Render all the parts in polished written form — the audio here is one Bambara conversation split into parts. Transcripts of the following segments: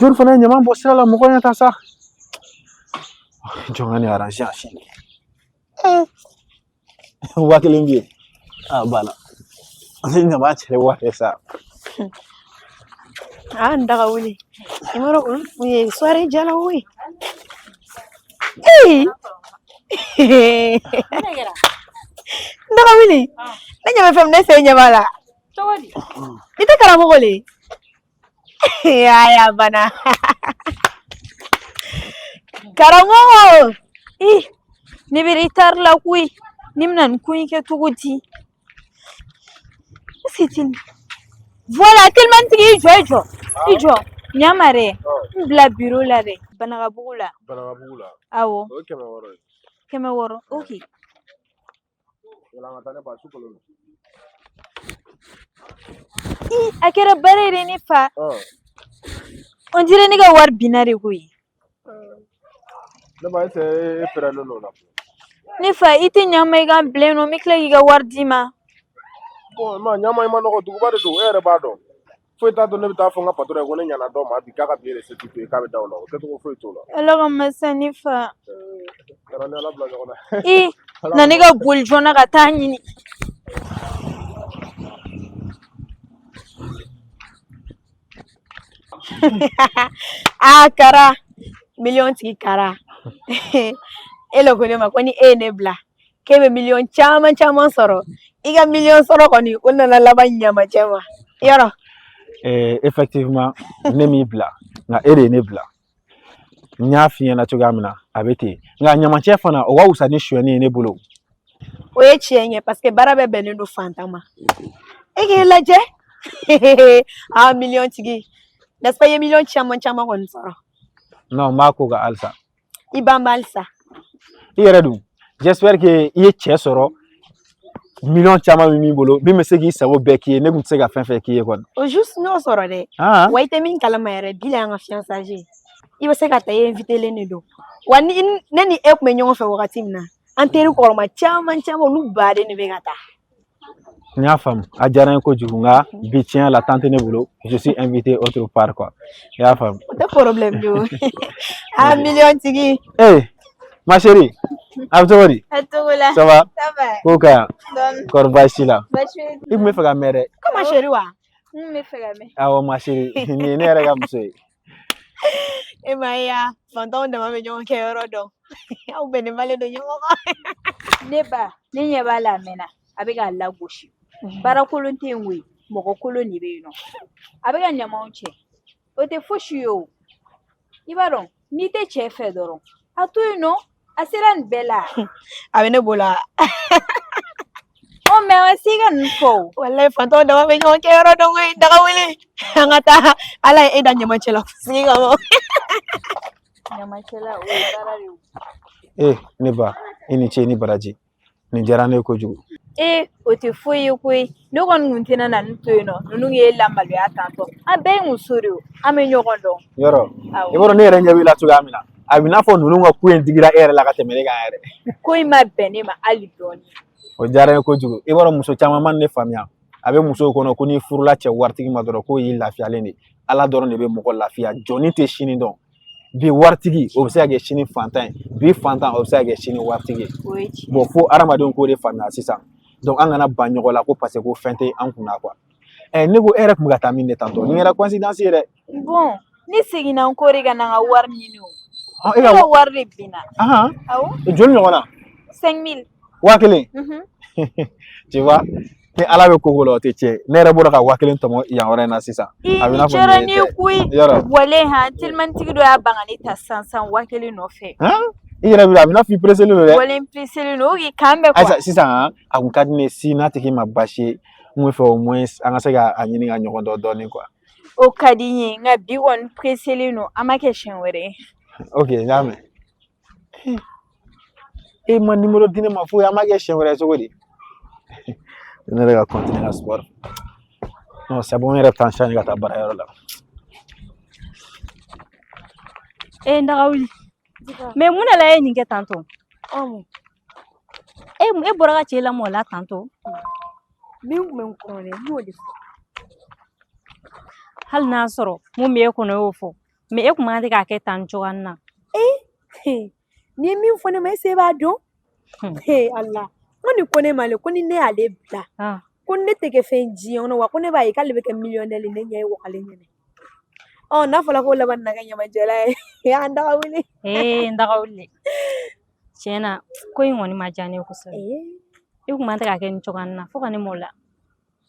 Jɔn fana ye ɲaman bɔn sira la mɔgɔ ɲɛ ta sa. Jɔn ka nin arrange a sini. 5000 bɛ yen. A banna. Ne ɲaman cɛ wari sa. Ah, n daga wuli. I m'a dɔn olu tun ye soirée jala koyi. Ee! N daga wuli. Ne ɲɛ bɛ fɛn min na, ne sen ɲɛ b'a la. Cogo di? I tɛ karamɔgɔ le ye? Aya banna. Karamɔgɔ! Ih, ne bɛ retard la koyi. Ne bɛna nin ko in kɛ cogo di? Est-ce que Voilà, telimantigi i jɔ i jɔ. I jɔ. Ɲa ma dɛ. N bila bureau la dɛ. Banakabugu la. Banakabugu la. Awɔ. O ye 600 ye. 600. Ok. Yala an ka taa ne ba su kolon. Ih, a kɛra baara ye dɛ ne fa. On dirait ne ka wari binna de koyi. Ne ba ese e pɛrɛnnen don o la. Ne fa i tɛ ɲa n ma i ka n bila yen nɔ n bɛ tila k'i ka wari d'i ma. Bon ma ɲama i ma nɔgɔ duguba de don e yɛrɛ b'a dɔn. Foyi t'a to ne bɛ taa fɔ n ka patɔrɔn ye ko ne ɲana dɔ ma bi k'a ka billet de se to ye k'a bɛ da o la o kɛcogo foyi t'o la. Ala ka masa ne fa. Kɛra ni Ala bila ɲɔgɔn na. I na ne ka boli joona ka taa ɲini. Ah, Kara. Miliyɔn tigi Kara. E le ko ne ma ko ni e ye ne bila k'e bɛ miliyɔn caman caman sɔrɔ. I ka miliyɔn sɔrɔ kɔni o nana laban ɲamacɛ ma. Yɔrɔ. Eh, effectivement ne m'i bila nka e de ye ne bila. N y'a f'i ɲɛna cogoya min na a bɛ ten nka ɲamacɛ fana o ka wusa ni sonyɛni ye ne bolo. O ye tiɲɛ ye parce que baara bɛɛ bɛnnen don fantan ma. E k'i lajɛ. Ah, miliyɔn tigi. N'est-ce pas i ye miliyɔn caman caman kɔni sɔrɔ. Non, n b'a ko kan halisa. I ban ba halisa. I yɛrɛ dun, j'espère que i ye cɛ sɔrɔ miliyɔn caman bɛ min bolo min bɛ se k'i sago bɛɛ k'i ye ne tun tɛ se ka fɛn fɛn k'i ye kɔni. Au juste n y'o sɔrɔ dɛ. Ah. Wa i tɛ min kalama yɛrɛ bi la y'an ka fiançailles ye. I bɛ se ka taa i invité len de don. Wa ni ne ni e tun bɛ ɲɔgɔn fɛ wagati min na, an teri kɔrɔma caman caman olu baden de bɛ ka taa. N y'a faamu a diyara n ye kojugu nka bi tiɲɛ la temps tɛ ne bolo, je suis invité autre part quoi, i y'a faamu. O tɛ problème ye o. Ah, miliyɔn tigi. Eh, ma chérie, a bɛ cogo di? A togo la. Ça va? Ça va. Ko ka yan? Dɔɔni. Kɔri baasi t'i la? Baasi foyi I tun bɛ fɛ ka mɛn dɛ. Ko ma chérie wa? N tun bɛ fɛ ka mɛn. Awɔ ma chérie, nin ye ne yɛrɛ ka muso ye. E ma ye ya, fantanw dama bɛ ɲɔgɔn kɛ yɔrɔ dɔn. Aw bɛnnen don ɲɔgɔn kɔ. Ne ba, ne ɲɛ b'a la a mɛnna. A bɛ k'a lagosi. Baara kolon tɛ yen koyi, mɔgɔ kolon de bɛ yen nɔ. A bɛ ka ɲamanw cɛ. O tɛ fosi ye o. I b'a dɔn n'i tɛ cɛ fɛ dɔrɔn a to yen nɔ a sera nin bɛɛ la. A bɛ ne bolo a. Ɔ mɛ a ma se i ka nin fɔ o. Walayi fantanw dama bɛ ɲɔgɔn kɛ yɔrɔ dɔn koyi daga wuli. An ka taa Ala ye e da ɲamacɛla sigi kama. Ɲamacɛla o ye baara de ye o. Eh, ne ba, i ni ce i ni baraji. Nin diyara ne ye kojugu. Ee o tɛ foyi ye koyi ne kɔni tun tɛna na nin to yen nɔ ninnu ye lamaloya tantɔ an bɛɛ ye muso de ye an bɛ ɲɔgɔn dɔn. Yɔrɔ i b'a dɔn ne yɛrɛ ɲɛ b'i la cogoya min na a bɛ n'a fɔ ninnu ka ko in digira e yɛrɛ la ka tɛmɛ ne kan yɛrɛ. Ko in ma bɛn ne ma hali dɔɔni. O diyara n ye kojugu i b'a dɔn muso caman ma ne faamuya a bɛ musow kɔnɔ ko n'i furula cɛ waritigi ma dɔrɔn k'o y'i lafiyalen de ye. Ala dɔrɔn de bɛ mɔgɔ lafiya jɔnni tɛ sini dɔn. Bi waritigi o bɛ se ka kɛ sini fantan ye, bi fantan o bɛ se ka kɛ sini waritigi ye. Bon fo hadamadenw k'o de faamuya sisan donc an kana ban ɲɔgɔn la ko parce que ko fɛn tɛ an kunna quoi. Ɛ ne ko e yɛrɛ tun bɛ ka taa min de tantɔ nin yɛrɛ coïncidence ye dɛ. Bon ne seginna n kɔ de ka na n ka wari ɲini o. E ka wari de binna. Awɔ. Joli ɲɔgɔn na? 5000. 1000. Tu vois, ni Ala bɛ ko ko la o tɛ tiɲɛ. Ne yɛrɛ bɔra ka 1000 tɔmɔ yan yɔrɔ in na sisan. A bɛ n'a fɔ nin ye koyi. Wale han telimantigi dɔ y'a ban ka ne ta sisan sisan 1000 nɔfɛ. I yɛrɛ bɛ a bɛ n'a fɔ i pressélen don dɛ. Wale n pressélen don, ok k'an bɛn quoi. Ayisa sisan a kun ka di ne ye si n'a tigi ma baasi ye n kun fɛ au moins an ka se ka a ɲini ka ɲɔgɔn dɔn dɔɔnin quoi. O ka di n ye nka bi kɔni pressélen don an b'a kɛ siɲɛ wɛrɛ ye. Ok n y'a mɛn. E ma numéro di ne ma foyi an b'a kɛ siɲɛ wɛrɛ cogo di? Ne yɛrɛ ka continuer ka sport. Non, c'est bon, n yɛrɛ bɛ taa n changer ka taa baarayɔrɔ la. E n daga wuli. Mais mun de la e ye nin kɛ tantɔ? E bɔra ka cɛ lamɔ la tantɔ. Min tun bɛ n kɔnɔ dɛ, n y'o de fɔ. Hali n'a sɔrɔ mun b'e kɔnɔ e y'o fɔ. Mais e kun man tɛ k'a kɛ tan cogoya na. Ee, n'i ye min fɔ ne ma, est-ce que e b'a dɔn? Ala, ko nin ko ne ma le, ko ni ne y'ale bila, ko ne tɛ kɛ fɛn diɲɛ kɔnɔ, wa ko ne b'a ye k'ale bɛ kɛ millionnaire ne ɲɛ ye wagalen ɲɛnɛ. Ɔ, n'a fɔra k'o laban nana kɛ ɲamacɛla ye, an daga wuli. Ee, n daga wuli. Tiɲɛ na, ko in kɔni ma diya ne ye kosɛbɛ. I kun man tɛ k'a kɛ nin cogoya na, fo ka ne m'o la.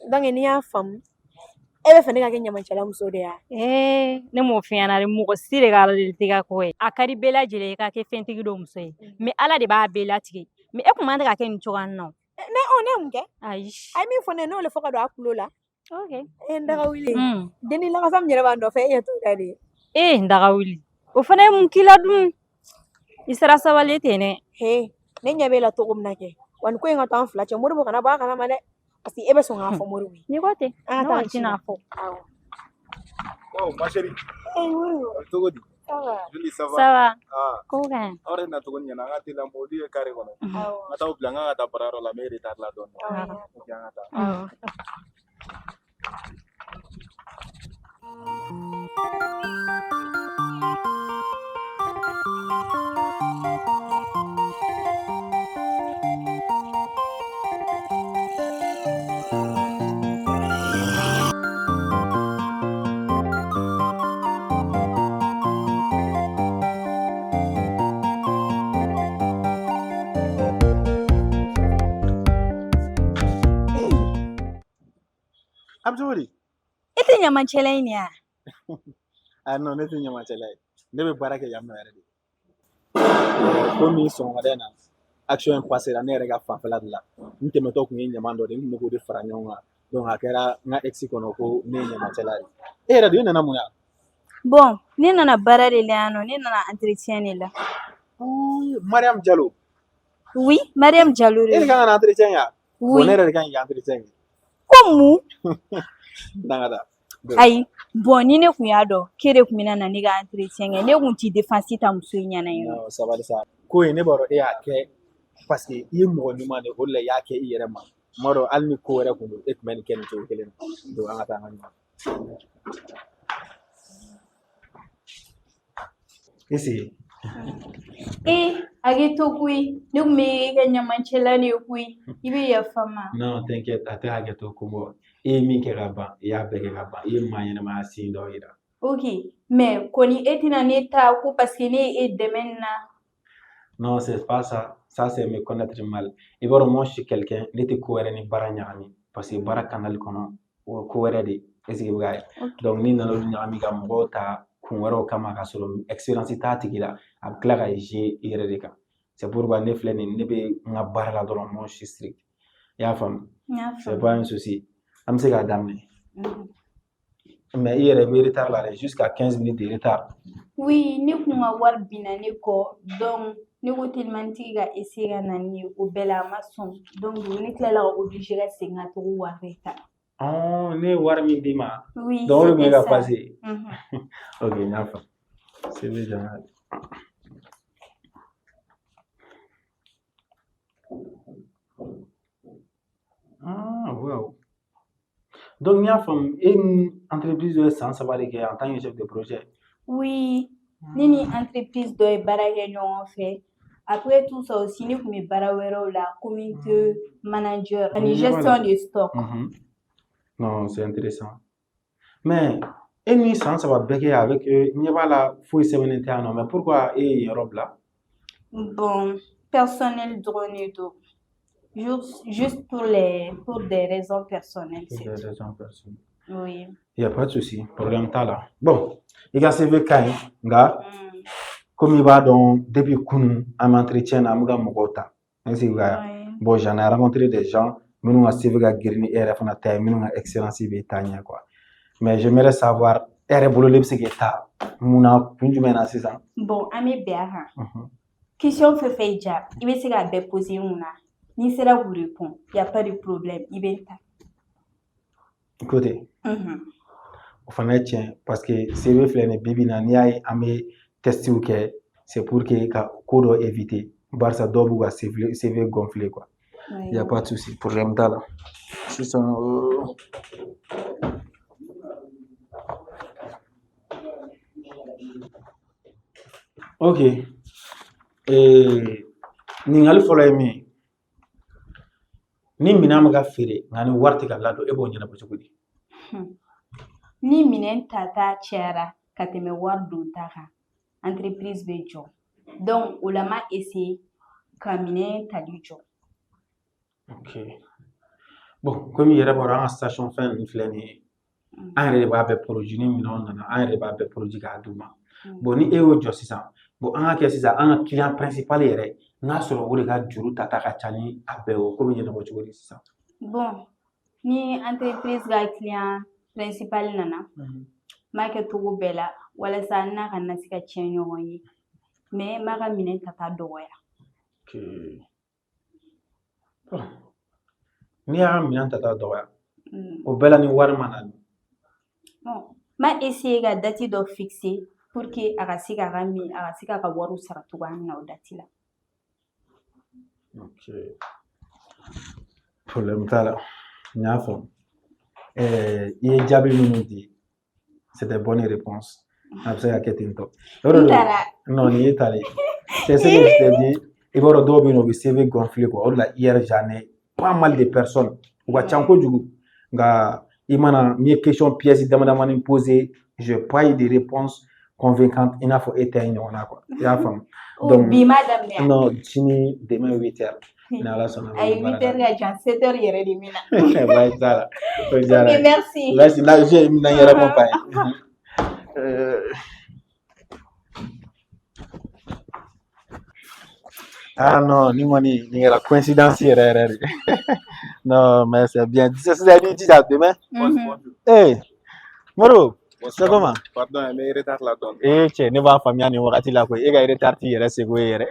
Donc n'i y'a faamu, e bɛ fɛ ne ka kɛ ɲamacɛla muso de ye? Ee, ne m'o f'i ɲɛna dɛ, mɔgɔ si de ka Ala deli tɛ ka k'o ye. A ka di bɛɛ lajɛlen ye ka kɛ fɛntigi dɔ muso ye, mais Ala de b'a bɛɛ latigɛ. Mais e kun man tɛ k'a kɛ nin cogoya na. Ne, ɔ, ne ye mun kɛ? Ayi. A ye min fɔ ne ye, n'o le fɔ ka don a kulo la. Ok. E, n daga wuli. Denni lakasa min yɛrɛ b'a nɔfɛ, e ɲɛ t'o la de. Ee, n daga wuli. O fana ye mun k'i la dun? I sera sabali ten dɛ. He, ne ɲɛ b'e la cogo min na kɛ, wa nin ko in ka to an fila cɛ, Moribo kana bɔ a kalama dɛ. Parce que e bɛ sɔn k'a fɔ Moribo ye. N'i ko ten, An ne ka taa kɔni tɛna fɔ. Awɔ. Oh, ma chérie. Eh, Moribo. Cogo di? Ça va. Juli, ça va? Ça va. Ah. Ko ka ɲi. Aw yɛrɛ nacogo ɲɛna, an ka teliya, mobili ye carré kɔnɔ. Awɔ. N ka t'aw bila, n kan ka taa baarayɔrɔ la, n bɛ retard la dɔɔnin. Awɔ. Ok, an ka taa. Awɔ. A bɛ cogo di? E tɛ ɲamacɛla in de ye? Ah non, ne tɛ ɲamacɛla ye. Ne bɛ baara kɛ yan nɔ yɛrɛ de. Komi sɔgɔmada in na, action in passera ne yɛrɛ ka fanfɛla de la. N tɛmɛtɔ kun ye ɲaman dɔ de ye, n kun bɛ k'o de fara ɲɔgɔn kan. Donc a kɛra n ka ex kɔnɔ ko ne ye ɲamacɛla ye. E yɛrɛ dun, e nana mun na? Bon, ne nana baara de la yan nɔ, ne nana entretien de la. Mariam Diallo. Oui, Mariam Diallo de. E de kan ka na entretien kɛ? Oui. Bon, ne yɛrɛ de kan k'i ka entretien kɛ. Ko mun? N'an ka taa. Ayi, bon, ni ne kun y'a dɔn k'e de kun bɛna na ne ka entretien kɛ, ne kun t'i défense ta muso in ɲɛna yen nɔ. Non, sabali sa. Ko in ne b'a dɔn e y'a kɛ parce que i ye mɔgɔ ɲuman de ye, o de la i y'a kɛ i yɛrɛ ma. N b'a dɔn hali ni ko wɛrɛ kun don, e tun bɛ nin kɛ nin cogo kelen na. Donc an ka taa an ka ɲɔgɔn. I sigi. Ee, hakɛ to koyi, ne kun bɛ kɛ ɲamacɛla de ye koyi, i bɛ yafa n ma. Non, t'inquiète, a tɛ hakɛ to ko bɔ. I ye min kɛ ka ban, i y'a bɛɛ kɛ ka ban. I ye maa ɲɛnɛmaya sen dɔ yira. Ok, mais kɔni e tɛna ne ta ko parce que ne ye e dɛmɛ nin na. Non, c'est pas ça. Ça, c'est me connaître mal. I b'a dɔn, moi, je suis quelqu'un, ne tɛ ko wɛrɛ ni baara ɲagami. Parce que baara kanali kɔnɔ, o ye ko wɛrɛ de ye. Est-ce que i bɛ k'a ye? Donc, n'i nana olu ɲagami ka mɔgɔw ta kun wɛrɛw kama k'a sɔrɔ expérience t'a tigi la, a bɛ tila ka jouer i yɛrɛ de kan. C'est pourquoi ne filɛ nin ye, ne bɛ n ka baara la dɔrɔn, moi, je suis strict. I y'a faamu? N y'a C'est faamu. pas un souci. An bɛ se k'a daminɛ. Mais i yɛrɛ bɛ retard la dɛ, jusqu'à 15 minutes de retard. Oui, ne kun ka wari binna ne kɔ, donc ne ko telimantigi ka essayer ka na ni ye, o bɛɛ la a ma sɔn, donc ne tilala ka obligé ka segin ka taga o wari ta. Oh, ne ye wari min d'i ma. Oui, Donc o de kun ye c'était ka ça. passer. Ok, n y'a faamu. CV jama. Ah, wow. Donc n y'a faamu, e ni entreprise dɔ ye san 3 de kɛ en tant que chef de projet. Oui, ne ni entreprise dɔ ye baara kɛ ɲɔgɔn fɛ. Après tout ça aussi, ne kun bɛ baara wɛrɛw la, comité manager ani gestion de stock. Non, c'est intéressant. Mais e ni san 3 bɛɛ kɛ avec eux, ɲɛ b'a la foyi sɛbɛnnen tɛ yan nɔ, mais pourquoi e ye yen yɔrɔ bila? Bon, personnel dɔrɔn de don. Juste pour des raisons personnelles, Pour c'est des tout. raisons personnelles. Oui. Il n'y a pas de souci, problème t'a la. Bon, i ka CV ka ɲi, nka komi i b'a dɔn depuis kunun an bɛ entretien na, an bɛ ka mɔgɔw ta. Est-ce que i b'a ye? Bon, j'en ai rencontré des gens minnu ka CV ka girin ni e yɛrɛ fana ta ye, minnu ka expérience bɛ taa ɲɛ quoi. Mais j'aimerais savoir e yɛrɛ bolo ne bɛ se k'e ta mun na, kun jumɛn na sisan? Bon, an bɛ bɛn a kan. Question fɛn fɛn y'i diya, i bɛ se k'a bɛɛ poser n kunna. N'i sera k'u répondre, y a pas de problème, i bɛ n ta. Écoutez, o fana ye tiɲɛ parce que CV filɛ nin ye bi bi in na, n'i y'a ye an bɛ testiw kɛ, c'est pour que ka ko dɔ éviter, barisa dɔw b'u ka CV gonfler quoi. Il y a pas de souci, problème t'a la. Sisan Ok. Ɲininkali fɔlɔ ye min ye, ni minɛn bɛ ka feere nka ni wari tɛ ka ladon, e b'o ɲɛnabɔ cogo di? Ni minɛn tata cayara ka tɛmɛ wari donta kan, entreprise bɛ jɔ. Donc o la n m'a essayer ka minɛn tali jɔ. Ok. Bon, komi i yɛrɛ b'a dɔn, an ka station fɛn ninnu filɛ nin ye, an yɛrɛ de b'a bɛɛ produit. Ni minɛnw nana, an yɛrɛ de b'a bɛɛ produit k'a d'u ma. Bon, ni e y'o jɔ sisan, bon, an ka kɛ sisan an ka client principal yɛrɛ, n'a sɔrɔ o de ka juru tata ka ca ni a bɛɛ ye, o ko bɛ ɲɛnabɔ cogo di sisan? Bon, ni entreprise ka client principal nana, n b'a kɛ cogo bɛɛ la walasa n'a kana se ka tiɲɛ ɲɔgɔn ye, mais n b'a ka minɛn tata dɔgɔya. Ok. Bon. N'i y'a ka minɛn tata dɔgɔya, o bɛɛ la ni wari ma na? Bon, n b'a essayer ka date dɔ fixer pour que a ka se k'a ka min a ka se k'a ka wariw sara cogoya min na o date la. Ok. Problème t'a la. N y'a faamu. I ye jaabi minnu di, c'était bonne réponse. A bɛ se ka kɛ ten tɔ. O de N don. taara. Non, nin ye tali. C'est ce que je t'ai dit. I b'a dɔn, dɔw bɛ yen nɔ, u bɛ CV gonfler quoi. O de la hier, j'en ai pas mal de personnes. U ka ca kojugu. Nka i mana n'i ye question piège dama damani poser, j'ai pas eu de réponse convaincante i n'a fɔ e ta in ɲɔgɔnna quoi. I y'a faamu. O bi ma daminɛ wa? Non, sini, demain 8 heures. Ni Ala sɔnna. Ayi, 8 heures ka jan, 7 heures yɛrɛ de bɛ na. Baasi t'a la. O diyara Ok, n ye. merci. Merci. Là, j'ai une yɛrɛ accompagné. Ah non, ni kɔni nin kɛra coïncidence yɛrɛ yɛrɛ de. Non, mais c'est bien. Sisan i b'i jija demain. Eh, Modibo, c'est comment? Pardon, n bɛ retard la dɔɔni. Eh cɛ, ne b'a faamuya nin wagati la koyi. E ka retard t'i yɛrɛ seko ye yɛrɛ.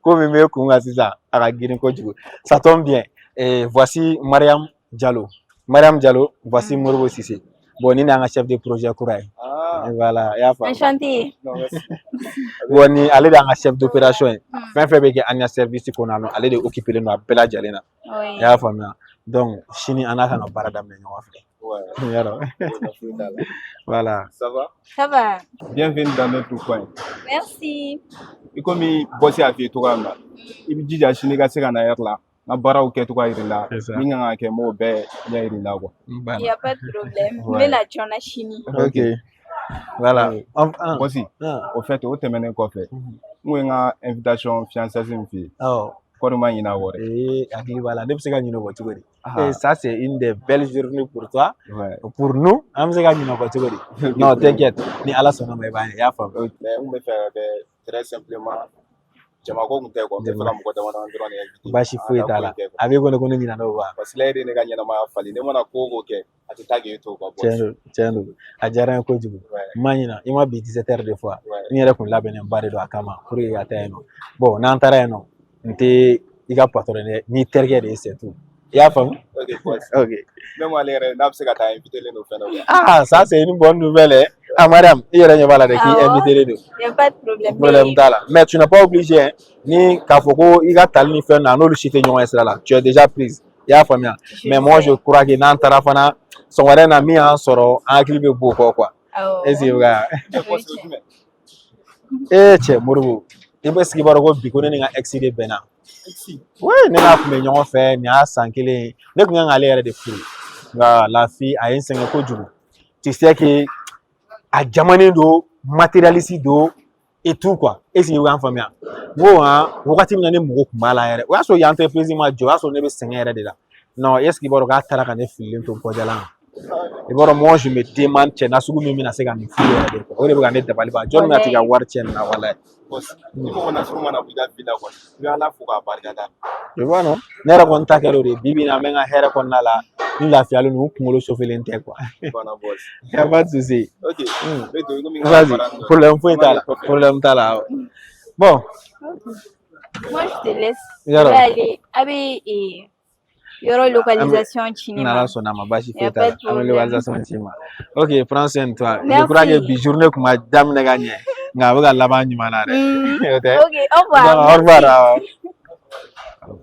Ko min b'e kun kan sisan, a ka girin kojugu. Ça tombe bien. Eh, voici Mariam Diallo. Mariam Diallo, voici Modibo Cissé. Bon, nin de y'an ka chef de projet kura ye. Ah, Voilà, i y'a faamu. Enchantée. Non, merci. Bon, ni ale de y'an ka chef d'opération ye. Fɛn fɛn bɛ kɛ an ka service kɔnɔ yan nɔ, ale de occupé don a bɛɛ lajɛlen na. Oui. I y'a faamuya. Donc, sini an n'a kan ka baara daminɛ ɲɔgɔn fɛ. Ouais, Yarɔ. foyi t'a la. Voilà. Ça va? Ça va. Bienvenue dans notre coin. Merci. I komi boss y'a f'i ye cogoya min na, i bɛ jija sini ka se ka na heure la, n ka baaraw kɛcogoya yir'i la, C'est ça. min kan ka kɛ, n b'o bɛɛ ɲɛ yir'i la quoi. Il Banna. n'y a pas de problème. N Ouais. bɛ na joona sini. Ok. Voilà. Enfin, Boss, ah. au fait, o tɛmɛnen kɔfɛ, n kun ye n ka invitation fiançailles min f'i ye, Awɔ. kɔri ma ɲinɛ a kɔ dɛ. Eh, hakili b'a la, ne bɛ se ka ɲinɛ o kɔ cogo di? Ah. Eh, ça c'est une des belles journées pour toi, Ouais. pour nous, an bɛ se ka ɲinɛ o kɔ cogo di? Non, t'inquiète, ni Ala sɔnna ma, i b'a ye, i y'a faamu. Mais n kun bɛ fɛ ka kɛ très simplement, jamako kun tɛ quoi, n bɛ fɛ ka mɔgɔ dama dama dɔrɔn de inviter. Baasi foyi An ka t'a ko la. in kɛ quoi. A b'e kɔnɔ ko ne ɲinɛna o wa? Parce que e de ye ne ka ɲɛnamaya falen, ne mana ko o ko kɛ, a tɛ taa k'e to quoi, boss. Tiɲɛ don, tiɲɛ don. A diyara n ye kojugu. Ouais. N ma ɲinɛ, i ma bi 17 heures de fɔ wa? Ouais. N yɛrɛ kun labɛnnen ba de don a kama pour que ka taa yen nɔ. Bon, n'an taara yen nɔ, n tɛ i ka patron dɛ, n'i terikɛ de ye, c'est tout. I y'a faamu? Ok, boss. Ok. Même ale yɛrɛ n'a bɛ se ka taa invité len don fɛn dɔ quoi. Ah, ça c'est une bonne nouvelle, hein. Ah, Mariam, i yɛrɛ ɲɛ b'a la dɛ k'i Awɔ. invité don. Il n'y a pas de problème. Problème t'a la. Mais tu n'es pas obligé, hein. Ni k'a fɔ ko i ka tali ni fɛn na, n'olu si tɛ ɲɔgɔn ye sira la. Tu es déjà prise. I y'a faamuya. Je Mais moi, sais. je crois que n'an taara fana, sɔgɔmada in na min y'an sɔrɔ, an hakili bɛ b'o kɔ quoi. Awɔ. Est-ce que ka Mais boss, o jumɛn? Eh cɛ Modibo, i bɛ sigi b'a dɔn ko bi ko ne ni n ka ex de bɛnna. Oui, ne n'a kun bɛ ɲɔgɔn fɛ, nin y'a san kelen ye. Ne kun kan k'ale yɛrɛ de furu. Nka la fille a ye n sɛgɛn kojugu. Tu sais que a jamanen don, matérialiste don et tout quoi. Est-ce que i b'a faamuya? N ko han, wagati min na ne mago kun b'a la yɛrɛ, o y'a sɔrɔ yan entreprise ma jɔ, o y'a sɔrɔ ne bɛ sɛgɛn yɛrɛ de la. Non, est-ce que i b'a dɔn k'a taara ka ne fililen to kɔjalan kan? I b'a dɔn, moi je me demande cɛ nasugu min bɛna se ka nin furu yɛrɛ de quoi. O de bɛ ka ne dabali ban. Jɔnni bɛna t'i ka wari tiɲɛ nin na walayi. Boss, ni mɔgɔ nasugu mana bɔ i ka vie la kɔni, i bɛ Ala fo k'a barika da. Tu vois non? Ne yɛrɛ kɔni ta kɛra o de ye. Bi bi in na n bɛ n ka hɛrɛ kɔnɔna la, n lafiyalen don, n kunkolo sofelen tɛ quoi. Banna boss. Y a pas de souci. Ok, n bɛ don i komi n ka Vas-y, baara nin dɔn. problème foyi t'a la. Problème t'a la. Bon, Moi, je te laisse. Je Yɔrɔ. vais aller. A bɛ eh, yɔrɔ localisation ci ne N'Ala ma. sɔnna a ma, baasi Y foyi a t'a pas la. de An bɛ problème. localisation ci ma. Ok, prends soin de toi. Je Merci. crois que bi journée kun ma daminɛ ka ɲɛ, nka a bɛ ka laban ɲuman na dɛ. O tɛ? Ok, au revoir. Bon, au revoir. Merci. Awɔ.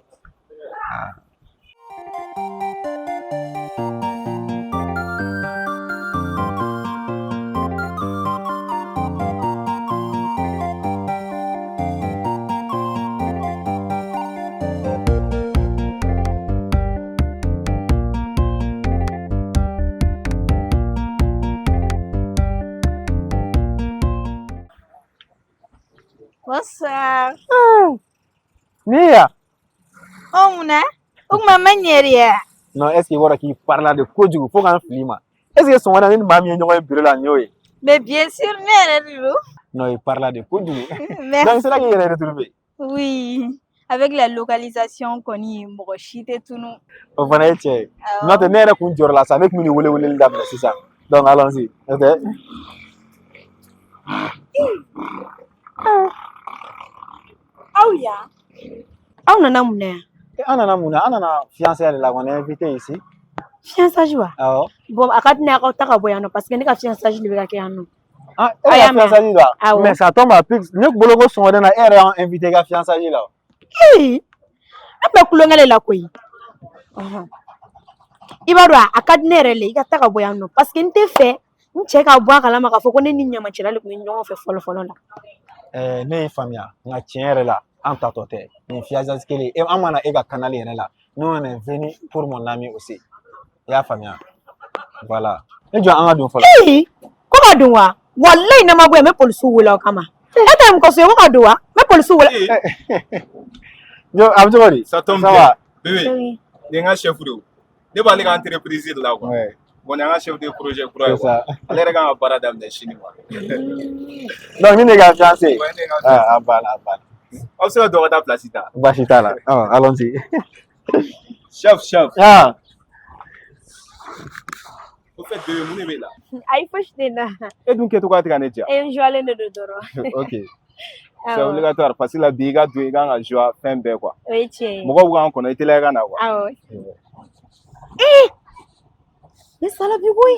Ni ye yan. Ɔ, mun na? O tuma n ma ɲɛ de ya? Non, est ce que i b'a dɔn k'i parila de kojugu fo k'an fili i ma? Est ce que sɔgɔmada ne ni maa min ye ɲɔgɔn ye bureau la, nin y'o ye? Mais bien sûr, ne yɛrɛ de don. Non, i parila de kojugu. Merci. Donc i sera k'i yɛrɛ retrouver. Oui, avec la localisation kɔni, mɔgɔ si tɛ tunu. O fana ye tiɲɛ ye. N'o tɛ, ne yɛrɛ kun jɔrɔ la sa, ne tun bɛ nin wele weleli daminɛ sisan. Donc allons-y. N'o tɛ. Aw yan? Aw nana mun na yan? An nana mun na? An nana fiançailles de la, on est invité ici. Fiançailles wa? Awɔ. Bon, a ka di ne ye aw ta ka bɔ yan nɔ, parce que ne ka fiançailles de bɛ ka kɛ yan nɔ. Ah, e ka fiançailles la? Awɔ. Mais ça tombe à pic. Ne bolo ko sɔgɔmada in na, e yɛrɛ y'an invité i ka fiançailles la. Ee, an bɛ kulonkɛ de la koyi. I b'a dɔn, a ka di ne yɛrɛ le i ka taa ka bɔ yan nɔ, parce que n tɛ fɛ n cɛ ka bɔ a kalama k'a fɔ ko ne ni ɲamacɛla de tun bɛ ɲɔgɔn fɛ fɔlɔ fɔlɔ la. Ɛɛ, ne y'i faamuya, nka tiɲɛ yɛrɛ la, an tatɔ tɛ nin fiançailles kelen e, an mana e ka canal yɛrɛ la. Nous, on est venu pour mon ami aussi, i y'a faamuya? Voilà, ne jɔ, an ka don fɔlɔ. Ee, ko ka don wa? Walayi, ne ma bɔ yan, n bɛ polisiw wele aw kama. E ta ye mɔgɔ so ye, ko ka don wa? N bɛ polisiw wele. Jo, a bɛ cogo di? Ça tombe Ça bien. va? Bébé, nin ye n ka chef de ye. Ne b'ale ka entreprise de la quoi. Ouais. Bon, nin y'an ka chef de projet kura ye C'est quoi. ça. Ale yɛrɛ kan ka baara daminɛ sini quoi. Donc ni ne ka fiancé. Ouais, ne ka Ah, a banna, a banna. Aw bɛ se ka don ka taa place ta. Baasi t'a la. Ah, allons-y. Chef, chef. Ah. Au fait, bébé, mun de b'e la? Ayi, fosi tɛ n na. E dun kɛcogoya tɛ ka ne diya. E, n joilen de don dɔrɔn. Ok. C'est obligatoire parce que la bi i ka don, i kan ka jouer fɛn bɛɛ quoi. O ye tiɲɛ ye. Mɔgɔw b'an kɔnɔ, i teliya i ka na quoi. Awɔ. Ee, ne sala bi koyi.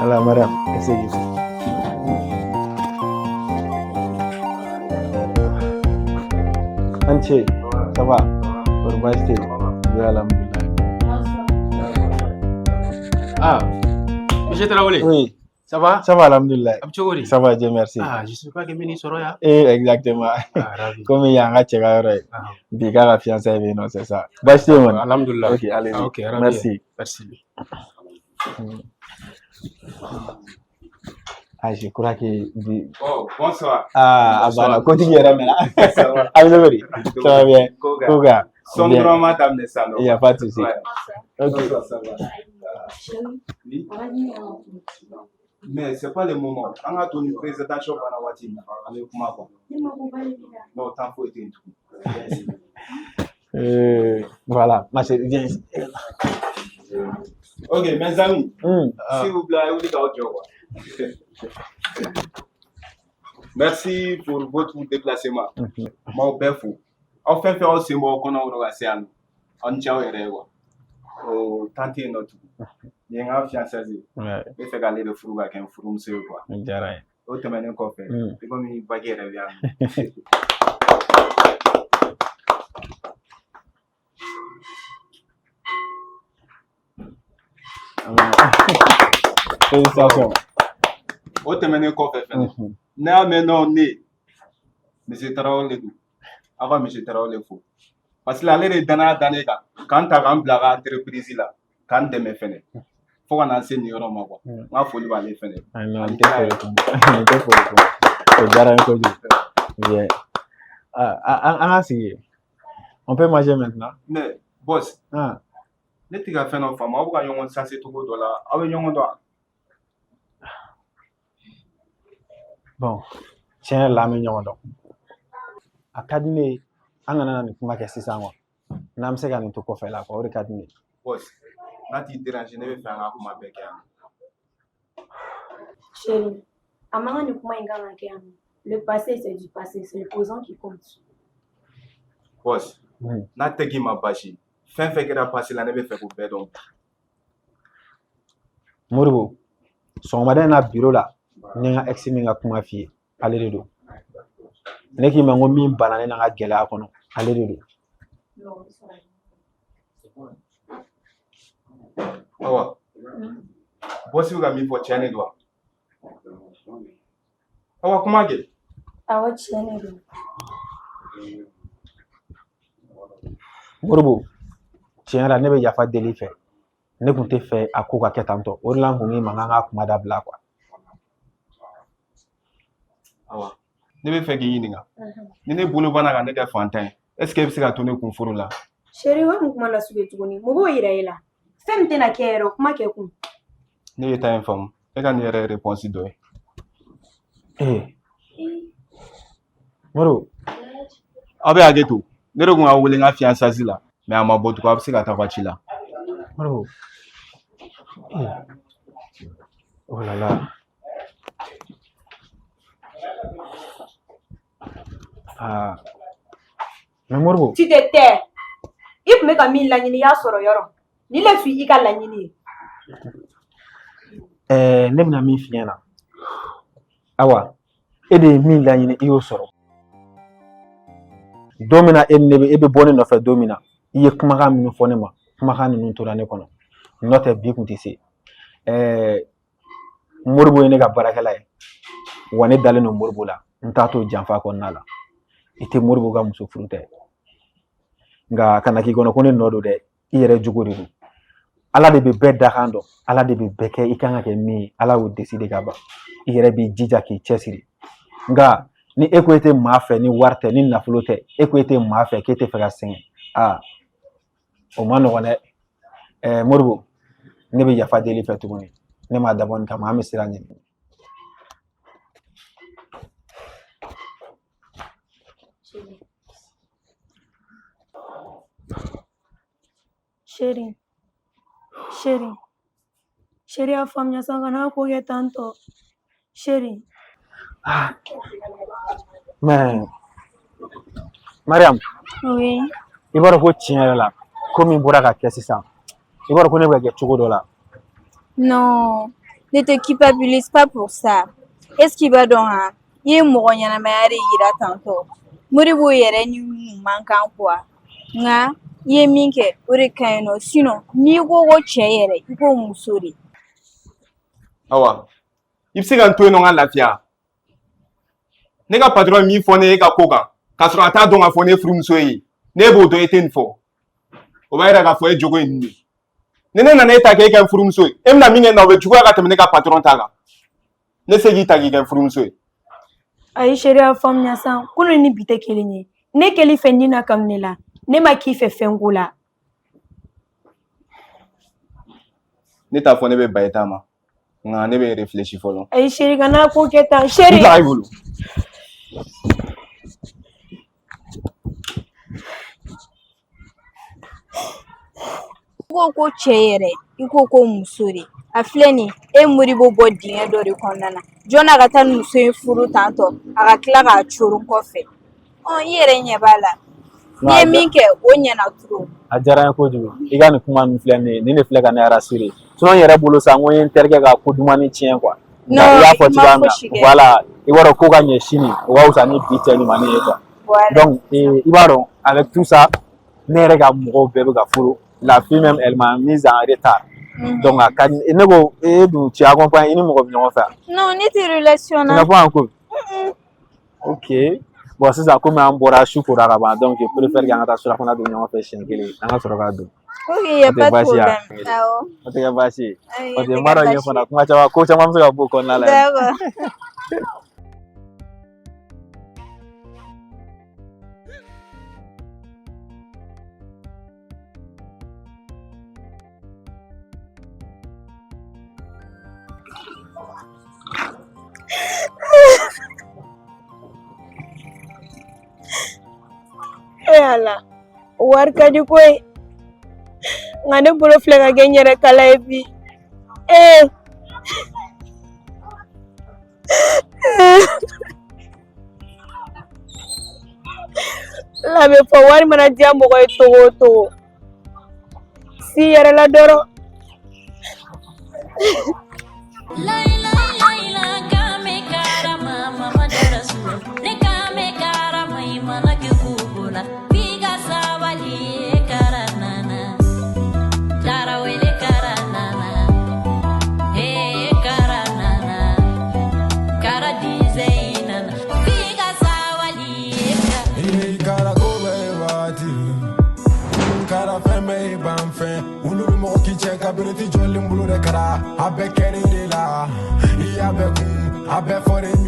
Ala, Mariam, essaye. An ce, ça va? Kɔri baasi tɛ yen? Bi alhamdulilayi. Ah, Monsieur Traoré. Oui. Ça va? Ça va, alhamdulilayi. A bɛ cogo di? Ça va, Dieu merci. Ah, je sais pas que n bɛ n'i sɔrɔ yan. Eh, exactement. Ah, ravi. Komi yan ka cɛ ka yɔrɔ ye. Ah. Bi k'a ka fiançailles bɛ yen nɔ, c'est ça. Baasi tɛ yen kɔni? Alhamdulilayi. Ok, allez-y. Ah, ok, ravi. Merci. Merci. Ah, je crois que bi. Oh, bonsoir. Ah, a Bonsoir. banna. Kotigi yɛrɛ mɛna. Ça va? A bɛ cogo di? Ça va bien? Ko ka. Ko ka. Sɔn Bien. dɔrɔn ma daminɛ sisan nɔ. Il y a pas de souci. Ouais. Ok. Bonsoir, ça va? Oui. Mais c'est pas le moment. An ka to ni présentation banna waati min na, an bɛ kuma quoi. Non, temps foyi tɛ yen tugun. Voilà, ma chérie, viens ici. Ok, mes amis, s'il vous plaît, wuli k'aw jɔ quoi. Merci pour votre déplacement. N b'aw bɛɛ fo. Aw fɛn fɛn aw sen bɔ aw kɔnɔ kɔnɔ ka se yan nɔ. Aw ni ce aw yɛrɛ ye quoi. O temps tɛ yen nɔ tugun. Nin ye n ka fiançailles ye. N bɛ fɛ k'ale de furu ka kɛ n furumuso ye quoi. O diyara n ye. O tɛmɛnen kɔfɛ, i komi bague yɛrɛ bɛ yan nɔ. Félicitations. O tɛmɛnen kɔfɛ fɛnɛ, ne y'a mɛn nɔ, ne Monsieur Tarawele don. Aw ka Monsieur Tarawele fo. Parce que ale de ye danaya da ne kan, k'an ta k'an bila a ka entreprise la, k'an dɛmɛ fɛnɛ. Fo ka n'an se nin yɔrɔ ma quoi. N ka foli b'ale fɛnɛ. Ayi, non, n tɛ foli kun. N tɛ foli kun. O diyara n ye kojugu. Bien. Ah, an ka sigi. On peut manger maintenant. Mais boss, Ah. ne tɛ ka fɛn dɔ faamu, aw bɛ ka ɲɔgɔn sanse cogo dɔ la, aw bɛ ɲɔgɔn dɔn wa? Bon, tiɲɛ yɛrɛ la, an bɛ ɲɔgɔn dɔn. A ka di ne ye an kana na nin kuma kɛ sisan quoi. N'an bɛ se ka nin to kɔfɛ la quoi, o de ka di ne ye. Boss, n'a t'i déranger, ne bɛ fɛ an ka kuma bɛɛ kɛ yan. Chérie, a man kan, nin kuma in kan ka kɛ yan nɔ. Le passé, c'est du passé, c'est le présent qui compte. Boss, n'a tɛ k'i ma baasi ye, fɛn fɛn kɛra passé la, ne bɛ fɛ k'o bɛɛ dɔn. Moribo, sɔgɔmada in na bureau la, n ye n ka ex min ka kuma f'i ye, ale de don. Ne k'i ma n ko min banna ne na n ka gɛlɛya kɔnɔ, ale de don. Awa, boss bɛ ka min fɔ, tiɲɛ de don wa? Awa, kuma kɛ. Awɔ, tiɲɛ de don. Moribo, tiɲɛ yɛrɛ la, ne bɛ yafa deli i fɛ. Ne kun tɛ fɛ a ko ka kɛ tan tɔ, o de la n kun k'i ma k'an ka kuma dabila quoi. Awa, ne bɛ fɛ k'i ɲininka, ni ne bolo banna ka ne kɛ fantan ye, est ce que e bɛ se ka to ne kun furu la? Chéri, o ye mun kuma nasugu ye tuguni? Mun b'o yira e la? Fɛn min tɛna kɛ yɛrɛ, o kuma kɛ kun. Ne ye ta in faamu, e ka nin yɛrɛ ye réponse dɔ ye. Ee Modibo. Aw bɛ hakɛ to, ne de kun ka wele n ka fiançailles la, mais a ma bɔ tugun, a bɛ se ka taa aw ka ci la. Modibo. Ee. Oh là là. Ah. Mais Modibo. Tu te tais. I tun bɛ ka min laɲini, i y'a sɔrɔ yɔrɔ. Nin le tun i ka laɲini ye. Ɛɛ, ne bɛna min f'i ɲɛna. Awa, e de ye min laɲini, i y'o sɔrɔ. Don min na e ni ne bɛ e bɛ bɔ ne nɔfɛ don min na, i ye kumakan minnu fɔ ne ma, kumakan ninnu tora ne kɔnɔ. N'o tɛ bi kun tɛ se. Ɛɛ, Modibo ye ne ka baarakɛla ye. Wa ne dalen don Modibo la. N t'a to janfa kɔnɔna la. I tɛ Modibo ka muso furu tɛ. Nka kana k'i kɔnɔ ko ne nɔ don dɛ. I yɛrɛ jogo de don. Ala de bɛ bɛɛ dakan dɔn. Ala de bɛ bɛɛ kɛ i kan ka kɛ min ye. Ala y'o décider ka ban. I yɛrɛ b'i jija k'i cɛsiri. Nka ni e ko e tɛ maa fɛ ni wari tɛ, ni nafolo tɛ, e ko e tɛ maa fɛ k'e tɛ fɛ ka sɛgɛn, aa o ma nɔgɔn dɛ. Ɛɛ Modibo, ne bɛ yafa deli fɛ tuguni. Ne m'a dabɔ nin kama, an bɛ sira ɲini. Chéri, chéri, chéri, a faamuya sa, kana ko kɛ tan tɔ. Chéri. Ah. Mais Mariam. Oui. I b'a dɔn ko tiɲɛ yɛrɛ la, ko min bɔra ka kɛ sisan, i b'a dɔn ko ne bɛ ka kɛ cogo dɔ la. Non, ne te culpabilise pas pour ça. Est-ce qu'il va dɔn han? I ye mɔgɔ ɲɛnamaya de yira tantɔ. Modibo yɛrɛ ni mun man kan quoi. Nka i ye min kɛ, o de ka ɲi nɔ. Sinon, n'i ko ko cɛ yɛrɛ, i ko muso de. Awa, i bɛ se ka n to yen nɔ n ka lafiya. Ne ka patron ye min fɔ ne ye e ka ko kan, k'a sɔrɔ a t'a dɔn k'a fɔ ne ye furumuso ye, ne b'o dɔn, e tɛ nin fɔ. O b'a yira k'a fɔ e jogo ye nin de ye. Ni ne nana e ta k'e kɛ n furumuso ye, e bɛna min kɛ n na, o bɛ juguya ka tɛmɛ ne ka patron ta kan. Ne se k'i ta k'i kɛ n furumuso ye. Ayi chéri, a faamuya sa, kunun ni bi tɛ kelen ye. Ne kɛl'i fɛ ni na kanu ne la, ne ma k'i fɛ fɛn ko la. Ne t'a fɔ ne bɛ ban i ta ma, nka ne bɛ réfléchir fɔlɔ. Ayi chéri, kana ko kɛ tan chéri. N bila i bolo. I ko ko cɛ yɛrɛ, i ko ko muso de. A filɛ nin ye, e Modibo bɔ dingɛ dɔ de kɔnɔna na. Jɔn n'a ka taa ni muso in furu tantɔ, a ka tila k'a coron kɔfɛ. Ɔ, i yɛrɛ ɲɛ b'a la. N'i ye min kɛ, o ɲɛna trop. A diyara n ye kojugu. I ka nin kuma ninnu filɛ nin ye, nin de filɛ ka ne rassurer. Sinon n yɛrɛ bolo sa, n ko n ye n terikɛ ka ko dumani tiɲɛ quoi. Non, I y'a fɔ i ma cogoya min na, fosi kɛ. Voilà, i b'a dɔn ko ka ɲɛ sini, o ka fisa ni bi cɛ ɲumannin ye quoi. Voilà. Donc i b'a dɔn, avec tout ça, ne yɛrɛ ka mɔgɔw bɛɛ bɛ ka furu. La fille même, elle m'a mise en retard. Donc a ka di ne ko e dun, tu accompagnes, i ni mɔgɔ bɛ ɲɔgɔn fɛ? Non, ne tɛ relation Tu na. n'es pas en couple? Ok. Bon, sisan komi an bɔra su kora ka ban, donc je préfère k'an ka taa surafana dun ɲɔgɔn fɛ siɲɛ kelen, an ka sɔrɔ k'a dun. Ok, y a O tɛ pas de baasi ye wa? problème. Awɔ. O tɛ kɛ baasi ye. Ayi, Parce o que tɛ n b'a kɛ dɔn yen baasi fana ye. kuma caman, ko caman bɛ se ka bɔ o kɔnɔna la yen. D'accord. E Ala, wari ka di koyi. Nka ne bolo filɛ ka kɛ n yɛrɛ kala ye bi. Ee. La bɛ fɔ wari mana diya mɔgɔ ye togo o togo. Si yɛrɛ la dɔrɔn. Kara ko bɛɛ ye waati, kara fɛn bɛɛ ye ban fɛn, olu bɛ mɔgɔ k'i cɛ ka ka bereti jɔlen bolo de kara. A bɛɛ kɛr'i de la, i y'a bɛɛ kun, a bɛɛ fɔr'i.